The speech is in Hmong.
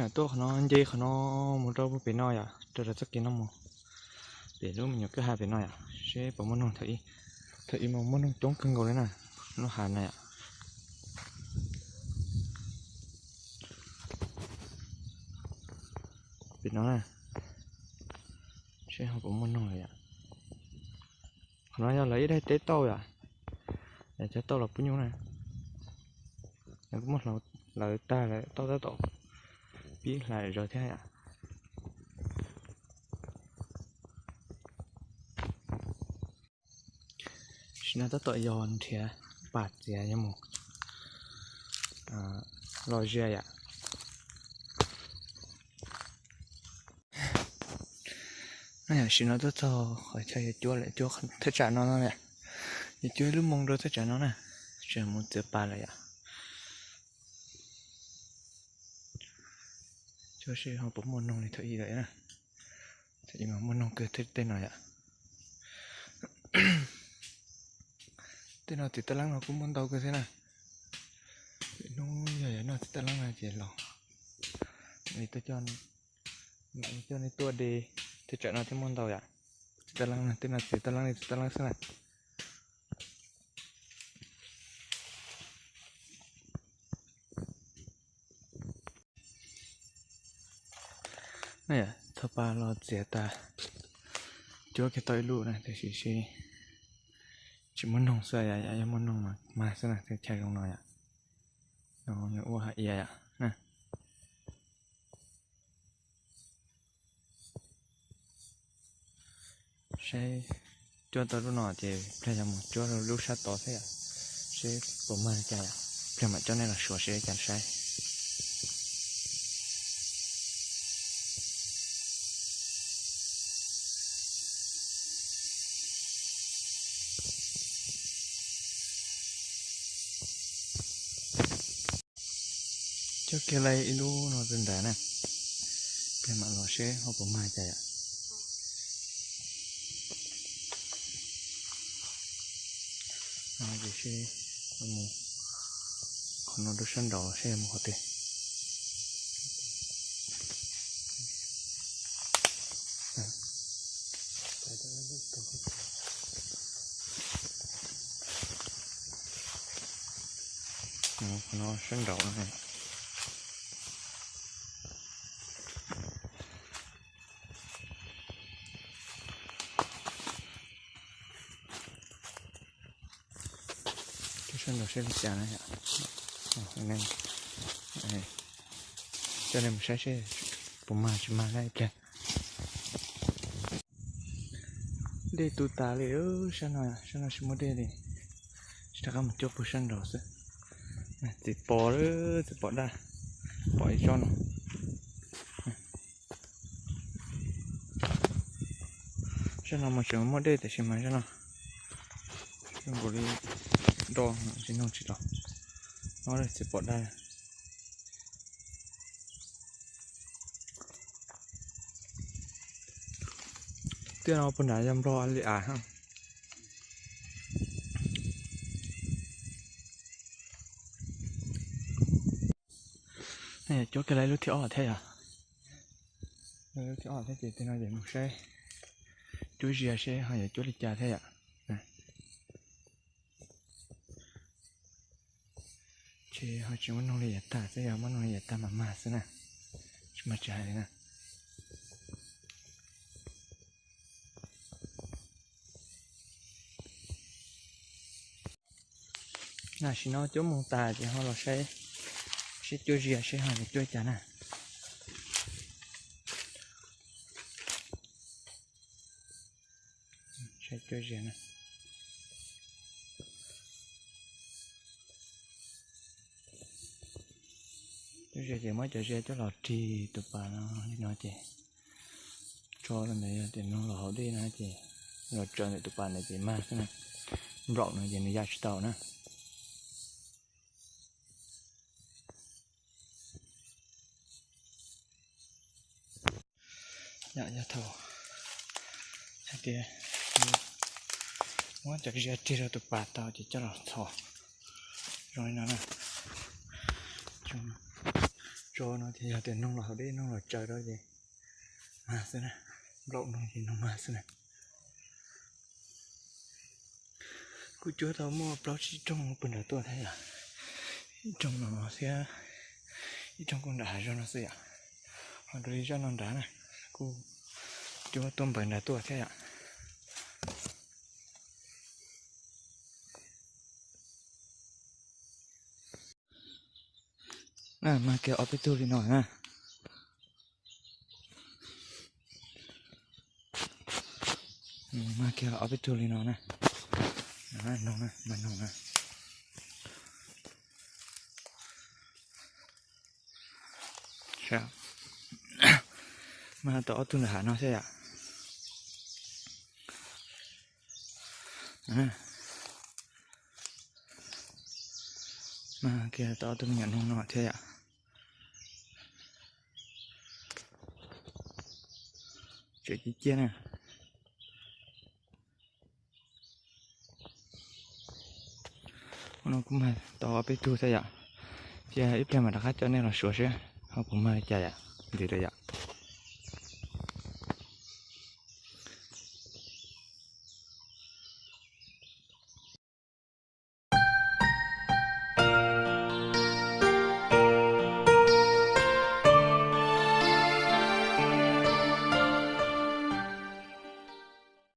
Tuaj qhov no nce qhov no mus rau pem no yom, rau rau txoj kev no mus pem lub me nyuam kwj ha pem no yom, seb puas muaj noog thaum ub. Thaum ub mas muaj noog coob kawg nkaus li na, lub hav na yom. Pem no na, seb ho puas muaj noog lawm yom. Qhov no yog lawv ib daim teb tauj yom, cov tauj los pub nyuj na. Lawv kuj muab hlawv tag lawm, tauj tab tom pib hlais zog thiab yom. Sim no tab tom yog nrhiav pas txiav yuav mus los zia yom. Sim no tuaj txog qhov chaw yuav cuab lawm, cuab thaj tsam no no yom. Yuav cuab ib lub moo rau thaj tsam no na, tseem mus txiav pas lawm yom. Cuab seb ho puas muaj noog li thaum ub lawm na. Thaum ub mas muaj noog kawg tej no yom. Tej no txiv taj leeb no kuj muaj ntau kawg thiab na. Lwm hnub yog yuav noj txiv taj leeb no ces los, mam li coj nej tuaj de thaj tsam no thiaj muaj ntau yom. Txiv taj leeb no, tej no txiv taj leeb li txiv taj leeb xwb na. Txog pas los txiav tas, cuab kiag tau ib lub na, tiam sis seb tsis muaj noog xwb, yog muaj noog mas mag xwb na, tej chaw zoo no yom. No yog ua hav iav yom. Saib, cuab tau lub no ces pliag yog mus cuab lub sab tod thiab yom, seb puas mag li cas yom. Pliag mam coj nej los suav seb li cas saib. Cuab kiag li ib lub no rau nrad na, pliag mam los seb ho puas mag cas yom. Ces seb mus qhov no rau sab nraud seb mus qhov twg. Qhov no sab nraud no. Cuab sab nraud seb li cas na. Coj nej mus saib seb puas mag tsis mag na ib pliag. Dej tu tas li, sab no, sab no tsis muaj dej li. Tsis rov qab mus cuab puag sab nraud xwb. Txiv pos, txiv pos daj, pom ib tsob no. Sab no mas tseem muaj dej tiam sis mas sab no zoo nkaus li do tsis noog tsis los. No txiv pos daj. Tiaj no puag nrad yog nplog li as. Cuab kiag li lub thib ob thiab yom. Lub thib ob thiab ces tej no ces mus saib, cuab zias seb ho yuav cuab li cas thiab yom. Ces ho tsis muaj noog li yav tag xwb, yog muaj noog li yav tag mas mag xwb na, tsis mag tsis hais li na. Tam sim no cuab moo tas ces ho los saib, seb cuab zias seb ho yuav cuab cas na. Saib cuab zias na. Cuab zias ces muab cov zias coj los rig tus pas no li no ces tso rau ntawd, yog tias noog los hauv dej no ces los tso ntawm tus pas ntawd ces mag xwb na. Nplaum no ces nws ya tsis tau na. Yog thaum hais tias muab cov zias rig rau tus pas tau ces coj los txhos zoo li no na. tso no ces yog tias noog los haus dej, noog los tsaws rau ces mag xwb na. Nplaum noog ces noog mag xwb na. Kuj cuab tau muaj plaub tsib rooj pawg nrad tuaj thiab yom. Ib rooj no thiab ib rooj kuj nram hav zoov no xwb yom. Ho rau ib zaj no nrad na, kuj cuab tuaj npaws nrad tuaj thiab yom. Mag kiag ob peb tug li no na. Mag kiag ob peb tug li no na. Noog na, mag noog na. Mag tau ob tug nram hav no thiab yom. Mag kiag tau ob tug me nyuam noog no thiab yom. Tseem ciaj ciaj na. Hnub no kuj mag tau ob peb tug thiab yom. Cia ib pliag mam rov qab coj nej los suav seb ho puas mag li cas yom. Ntxiv lawm yom.